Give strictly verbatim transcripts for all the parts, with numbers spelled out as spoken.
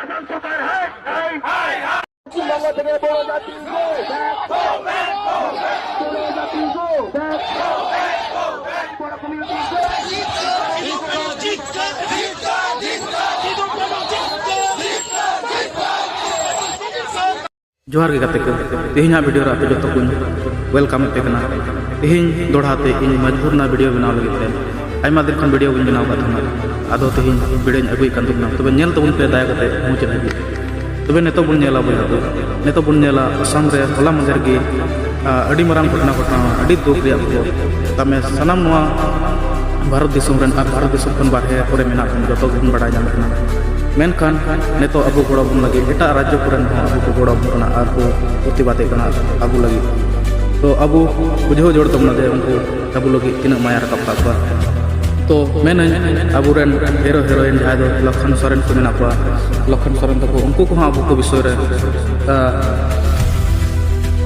ᱯᱚᱥᱪᱤᱢ ᱵᱟᱝᱞᱟ ᱛᱮᱜᱮ ᱵᱚᱲᱚ ᱡᱟᱹᱛᱤ ᱠᱚ, ᱵᱚᱲᱚ ᱡᱟᱹᱛᱤ ᱠᱚ, ᱵᱚᱲᱚ ᱠᱚᱢᱤᱭᱩᱱᱤᱴᱤ ᱠᱚ᱾ ᱡᱚᱦᱟᱨ ᱜᱮ ᱜᱟᱛᱮ ᱠᱚ, ᱛᱮᱦᱮᱧᱟᱜ ᱵᱷᱤᱰᱤᱭᱳ ᱨᱮ ᱟᱯᱮ ᱡᱚᱛᱚ ᱠᱚᱧ ᱣᱮᱞᱠᱟᱢ ᱮᱫ ᱯᱮ ᱠᱟᱱᱟ᱾ ᱛᱮᱦᱮᱧ ᱫᱚᱲᱦᱟ ᱛᱮ ᱤᱧ ᱢᱚᱡᱽᱵᱩᱨ ᱨᱮᱱᱟᱜ ᱵᱷᱤᱰᱤᱭᱳ ᱵᱮᱱᱟᱣ ᱞᱟᱹᱜᱤᱫ ᱛᱮ ᱟᱭᱢᱟ ᱫᱤᱱ ᱠᱷᱚᱱ ᱵᱷᱤᱰᱤᱭᱳ ᱵᱟᱹᱧ ᱵᱮᱱᱟᱣ ᱟᱠᱟᱫ ᱛᱟᱦᱮᱱᱟ, ᱟᱫᱚ ᱛᱮᱦᱮᱧ ᱵᱷᱤᱰᱤᱭᱳᱧ ᱟᱹᱜᱩᱭᱮᱫ ᱠᱟᱱ ᱛᱟᱵᱚᱱᱟ᱾ ᱛᱚᱵᱮ ᱧᱮᱞ ᱛᱟᱵᱚᱱ ᱯᱮ ᱫᱟᱭᱟ ᱠᱟᱛᱮ ᱢᱩᱪᱟᱹᱫ ᱦᱟᱹᱵᱤᱡ᱾ ᱛᱚᱵᱮ ᱱᱤᱛᱚᱜ ᱵᱚᱱ ᱧᱮᱞᱟ ᱵᱚᱭᱦᱟ ᱠᱚ, ᱱᱤᱛᱚᱜ ᱵᱚᱱ ᱧᱮᱞᱟ ᱟᱥᱟᱢ ᱨᱮ ᱦᱚᱞᱟ ᱢᱟᱫᱷᱮᱨ ᱜᱮ, ᱟ, ᱟᱹᱰᱤ ᱢᱟᱨᱟᱝ ᱜᱷᱚᱴᱚᱱᱟ ᱜᱷᱚᱴᱟᱣ ᱮᱱᱟ, ᱟᱹᱰᱤ ᱫᱩᱠ ᱨᱮᱭᱟᱜ ᱠᱷᱚᱵᱚᱨ᱾ ᱛᱟᱢᱮ ᱥᱟᱱᱟᱢ ᱱᱚᱣᱟ ᱵᱷᱟᱨᱚᱛ ᱫᱤᱥᱚᱢ ᱨᱮᱱ ᱟᱨ ᱵᱷᱟᱨᱚᱛ ᱫᱤᱥᱚᱢ ᱠᱷᱚᱱ ᱵᱟᱨᱦᱮ ᱠᱚᱨᱮ ᱢᱮᱱᱟᱜ ᱵᱚᱱ ᱡᱚᱛᱚ ᱜᱮᱵᱚᱱ ᱵᱟᱲᱟᱭ ᱧᱟᱢᱮᱫ ᱠᱟᱱᱟ᱾ ᱢᱮᱱᱠᱷᱟᱱ ᱱᱤᱛᱚᱜ ᱟᱵᱚ ᱜᱚᱲᱚ ᱵᱚᱱ ᱞᱟᱹᱜᱤᱫ ᱮᱴᱟᱜ ᱨᱟᱡᱽᱡᱚ ᱠᱚᱨᱮᱱ ᱦᱚᱸ ᱟᱵᱚ ᱠᱚ ᱜᱚᱲᱚ ᱟᱵᱚᱱ ᱠᱟᱱᱟ ᱟᱨ ᱠᱚ ᱯᱨᱚᱛᱤᱵᱟᱫᱮᱫ ᱠᱟᱱᱟ ᱟᱵᱚ ᱞᱟᱹᱜᱤᱫ᱾ ᱛᱚ ᱟᱵᱚ ᱵᱩᱡᱷᱟᱹᱣ ᱡᱚᱲ ᱛᱟᱵᱚᱱᱟ ᱡᱮ ᱩᱱᱠᱩ ᱟᱵᱚ ᱞᱟᱹᱜᱤᱫ ᱛᱤᱱᱟᱹᱜ ᱢᱟᱭᱟ ᱨᱟᱠᱟᱵ ᱠᱟᱜ ᱠᱚᱣᱟ᱾ ᱛᱚ ᱢᱮᱱᱟᱹᱧ ᱟᱵᱚᱨᱮᱱ ᱦᱤᱨᱳ ᱦᱤᱨᱳᱭᱤᱱ ᱡᱟᱦᱟᱸᱭ ᱫᱚ ᱞᱚᱠᱷᱚᱱ ᱥᱚᱨᱮᱱ ᱠᱚ ᱢᱮᱱᱟᱜ ᱠᱚᱣᱟ, ᱞᱚᱠᱷᱚᱱ ᱥᱚᱨᱮᱱ ᱛᱟᱠᱚ, ᱩᱱᱠᱩ ᱠᱚᱦᱚᱸ ᱟᱵᱚ ᱠᱚ ᱵᱤᱥᱚᱭ ᱨᱮ, ᱟ,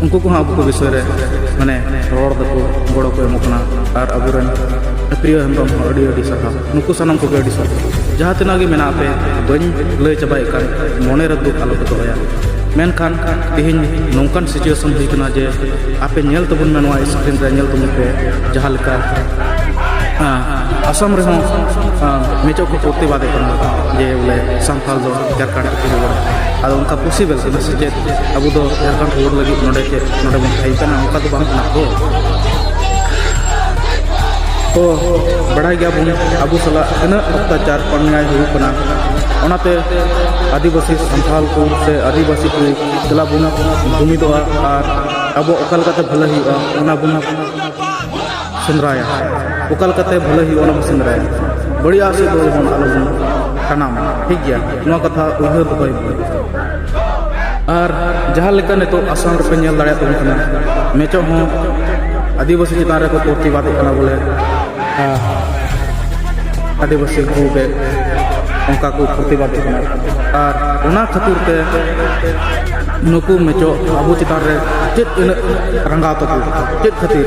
ᱩᱱᱠᱩ ᱠᱚᱦᱚᱸ ᱟᱵᱚ ᱠᱚ ᱵᱤᱥᱚᱭ ᱨᱮ ᱢᱟᱱᱮ ᱨᱚᱲ ᱫᱟᱠᱚ, ᱜᱚᱲᱚ ᱠᱚ ᱮᱢᱚᱜ ᱠᱟᱱᱟ᱾ ᱟᱨ ᱟᱵᱚᱨᱮᱱ ᱯᱨᱤᱭᱚ ᱦᱮᱢᱵᱨᱚᱢ ᱦᱚᱸ ᱟᱹᱰᱤ ᱟᱹᱰᱤ ᱥᱟᱨᱦᱟᱣ᱾ ᱱᱩᱠᱩ ᱥᱟᱱᱟᱢ ᱠᱚᱜᱮ ᱟᱹᱰᱤ ᱥᱟᱨᱦᱟᱣ᱾ ᱡᱟᱦᱟᱸ ᱛᱤᱱᱟᱹᱜ ᱜᱮ ᱢᱮᱱᱟᱜ ᱯᱮ, ᱵᱟᱹᱧ ᱞᱟᱹᱭ ᱪᱟᱵᱟᱭᱮᱫ ᱠᱟᱱ, ᱢᱚᱱᱮ ᱨᱮ ᱫᱩᱠ ᱟᱞᱚ ᱯᱮ ᱫᱚᱦᱚᱭᱟ᱾ ᱢᱮᱱᱠᱷᱟᱱ ᱛᱮᱦᱮᱧ ᱱᱚᱝᱠᱟᱱ situation ᱦᱩᱭ ᱠᱟᱱᱟ ᱡᱮ ᱟᱯᱮ ᱧᱮᱞ ᱛᱟᱵᱚᱱ ᱢᱮ, ᱱᱚᱣᱟ screen ᱨᱮ ᱧᱮᱞ ᱛᱟᱵᱚᱱ ᱯᱮ, ᱡᱟᱦᱟᱸ ᱞᱮᱠᱟ, ᱟᱸ, ᱟᱥᱟᱢ ᱨᱮᱦᱚᱸ, ᱟᱸ, ᱢᱮᱪᱚᱜ ᱠᱚ ᱯᱨᱚᱛᱤᱵᱟᱫᱮᱫ ᱠᱟᱱᱟ ᱡᱮ ᱵᱚᱞᱮ ᱥᱟᱱᱛᱟᱲ ᱫᱚ ᱡᱷᱟᱲᱠᱷᱚᱸᱰ ᱠᱚ ᱨᱩᱣᱟᱹᱲᱟ᱾ ᱟᱫᱚ ᱚᱱᱠᱟ possible ᱠᱟᱱᱟ ᱥᱮ ᱪᱮᱫ? ᱟᱵᱚ ᱫᱚ ᱡᱷᱟᱲᱠᱷᱚᱸᱰ ᱨᱩᱣᱟᱹᱲ ᱞᱟᱹᱜᱤᱫ ᱱᱚᱰᱮ ᱪᱮᱫ ᱱᱚᱰᱮ ᱵᱚᱱ ᱛᱟᱦᱮᱸ ᱠᱟᱱᱟ? ᱚᱱᱠᱟ ᱫᱚ ᱵᱟᱝ ᱠᱟᱱᱟ ᱛᱚ᱾ ᱛᱚ ᱵᱟᱲᱟᱭ ᱜᱮᱭᱟᱵᱚᱱ ᱟᱵᱚ ᱥᱟᱞᱟᱜ ᱛᱤᱱᱟᱹᱜ ᱚᱛᱛᱟᱪᱟᱨ ᱚᱱᱱᱭᱟᱭ ᱦᱩᱭᱩᱜ ᱠᱟᱱᱟ᱾ ᱚᱱᱟᱛᱮ ᱟᱹᱫᱤᱵᱟᱹᱥᱤ ᱥᱟᱱᱛᱟᱞ ᱠᱚ ᱥᱮ ᱟᱹᱫᱤᱵᱟᱹᱥᱤ ᱠᱚ ᱫᱮᱞᱟ ᱵᱚᱱ ᱡᱩᱢᱤᱫᱚᱜᱼᱟ ᱟᱨ ᱟᱵᱚ ᱚᱠᱟ ᱞᱮᱠᱟᱛᱮ ᱵᱷᱟᱹᱞᱟᱹᱭ ᱦᱩᱭᱩᱜᱼᱟ ᱚᱱᱟ ᱵᱚᱱ ᱥᱮᱸᱫᱽᱨᱟᱭᱟ᱾ ᱚᱠᱟ ᱞᱮᱠᱟᱛᱮ ᱵᱷᱟᱹᱞᱟᱹᱭ ᱦᱩᱭᱩᱜᱼᱟ ᱚᱱᱟ ᱵᱚᱱ ᱥᱮᱸᱫᱽᱨᱟᱭᱟ᱾ ᱵᱟᱹᱲᱤᱡᱟᱜ ᱥᱮᱫ ᱫᱚ ᱡᱮᱢᱚᱱ ᱟᱞᱚᱵᱚᱱ ᱛᱟᱲᱟᱢᱟ, ᱴᱷᱤᱠ ᱜᱮᱭᱟ? ᱱᱚᱣᱟ ᱠᱟᱛᱷᱟ ᱩᱭᱦᱟᱹᱨ ᱫᱚᱦᱚᱭ ᱢᱟ᱾ ᱟᱨ ᱡᱟᱦᱟᱸ ᱞᱮᱠᱟ ᱱᱤᱛᱚᱜ ᱟᱥᱟᱢ ᱨᱮᱯᱮ ᱧᱮᱞ ᱫᱟᱲᱮᱭᱟᱜ ᱛᱟᱵᱚᱱ ᱠᱟᱱᱟ, ᱢᱮᱪᱚᱜ ᱦᱚᱸ ᱟᱹᱫᱤᱵᱟᱹᱥᱤ ᱪᱮᱛᱟᱱ ᱨᱮᱠᱚ ᱯᱨᱚᱛᱤᱵᱟᱫᱮᱫ ᱠᱟᱱᱟ ᱵᱚᱞᱮ, ᱦᱮᱸ, ᱟᱹᱫᱤᱵᱟᱹᱥᱤ ᱠᱚᱜᱮ ᱚᱱᱠᱟ ᱠᱚ ᱯᱨᱚᱛᱤᱵᱟᱫᱮᱫ ᱠᱟᱱᱟ᱾ ᱟᱨ ᱚᱱᱟ ᱠᱷᱟᱹᱛᱤᱨ ᱛᱮ ᱱᱩᱠᱩ ᱢᱮᱪᱚᱜ ᱟᱵᱚ ᱪᱮᱛᱟᱱ ᱨᱮ ᱪᱮᱫ ᱤᱱᱟᱹᱜ ᱨᱟᱸᱜᱟᱣ ᱛᱟᱠᱚ, ᱪᱮᱫ ᱠᱷᱟᱹᱛᱤᱨ?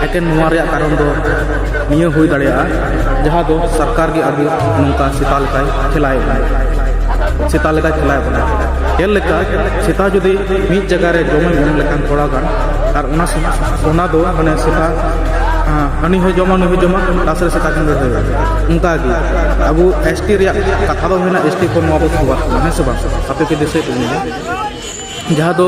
ᱮᱠᱮᱱ ᱱᱚᱣᱟ ᱨᱮᱭᱟᱜ ᱠᱟᱨᱚᱱ ᱫᱚ ᱱᱤᱭᱟᱹ ᱦᱩᱭ ᱫᱟᱲᱮᱭᱟᱜᱼᱟ, ᱡᱟᱦᱟᱸ ᱫᱚ ᱥᱚᱨᱠᱟᱨ ᱜᱮ ᱟᱵᱚ ᱱᱚᱝᱠᱟ ᱥᱮᱛᱟ ᱞᱮᱠᱟᱭ ᱠᱷᱮᱞᱟᱭᱮᱫ ᱵᱚᱱᱟ᱾ ᱥᱮᱛᱟ ᱞᱮᱠᱟ ᱪᱟᱞᱟᱣ ᱠᱟᱱᱟ᱾ ᱪᱮᱫ ᱞᱮᱠᱟ ᱥᱮᱛᱟ ᱡᱩᱫᱤ ᱢᱤᱫ ᱡᱟᱭᱜᱟ ᱨᱮ ᱡᱚᱢᱮ ᱧᱟᱢ ᱞᱮᱠᱷᱟᱱ ᱛᱷᱚᱲᱟ ᱜᱟᱱ, ᱟᱨ ᱚᱱᱟ ᱥᱚ-, ᱚᱱᱟ ᱫᱚ ᱢᱟᱱᱮ ᱥᱮᱛᱟ, ᱦᱟᱹᱱᱤ ᱦᱚᱸᱭ ᱡᱚᱢᱟ, ᱱᱩᱭ ᱦᱚᱸᱭ ᱡᱚᱢᱟ, ᱞᱟᱥ ᱨᱮ ᱥᱮᱛᱟ ᱠᱷᱟᱱ ᱫᱚ ᱦᱩᱭᱩᱜᱼᱟ᱾ ᱚᱱᱠᱟ ᱜᱮ ᱟᱵᱚ ᱮᱥ ᱴᱤ ᱨᱮᱭᱟᱜ ᱠᱟᱛᱷᱟ ᱫᱚ ᱦᱩᱭᱱᱟ, ᱮᱥ ᱴᱤ ᱠᱷᱚᱱ ᱱᱚᱣᱟ ᱵᱚ ᱥᱩᱨᱩᱣᱟᱛ ᱠᱟᱱᱟ, ᱦᱮᱸ ᱥᱮ ᱵᱟᱝ? ᱟᱯᱮ ᱯᱮ ᱫᱤᱥᱟᱹᱭ ᱛᱟᱵᱚᱱ ᱜᱮᱭᱟ, ᱡᱟᱦᱟᱸ ᱫᱚ